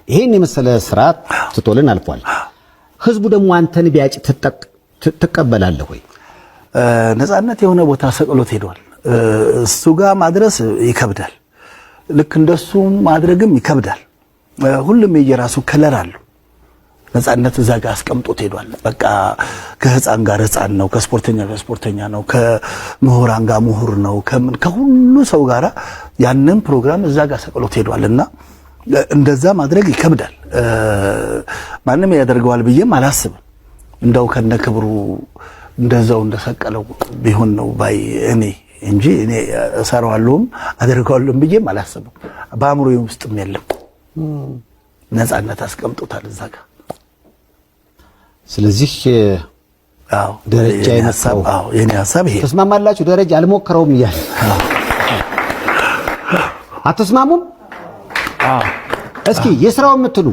ይሄን የመሰለ ስራ ትቶልን አልፏል። ህዝቡ ደግሞ አንተን ቢያጭ ትቀበላለህ ወይ? ነፃነት የሆነ ቦታ ሰቅሎት ሄዷል። እሱ ጋር ማድረስ ይከብዳል። ልክ እንደሱ ማድረግም ይከብዳል። ሁሉም የየራሱ color አለው። ነፃነት እዛ ጋር አስቀምጦት ሄዷል። በቃ ከህፃን ጋር ህፃን ነው፣ ከስፖርተኛ ጋር ስፖርተኛ ነው፣ ከምሁራን ጋር ምሁር ነው፣ ከምን ከሁሉ ሰው ጋር ያንን ፕሮግራም እዛ ጋር ሰቅሎት ሄዷል እና እንደዛ ማድረግ ይከብዳል። ማንም ያደርገዋል ብዬም አላስብም። እንደው ከነ ክብሩ እንደዛው እንደሰቀለው ቢሆን ነው ባይ እኔ እንጂ እኔ እሰራዋለሁም አደርገዋለሁም ብዬም አላስብም። በአእምሮዬ ውስጥም የለም። ነፃነት አስቀምጦታል እዛ ጋር። ስለዚህ ደረጃ የመጣው የኔ ሀሳብ ይሄ። ተስማማላችሁ? ደረጃ አልሞከረውም እያለ አትስማሙም? እስኪ የስራው የምትሉ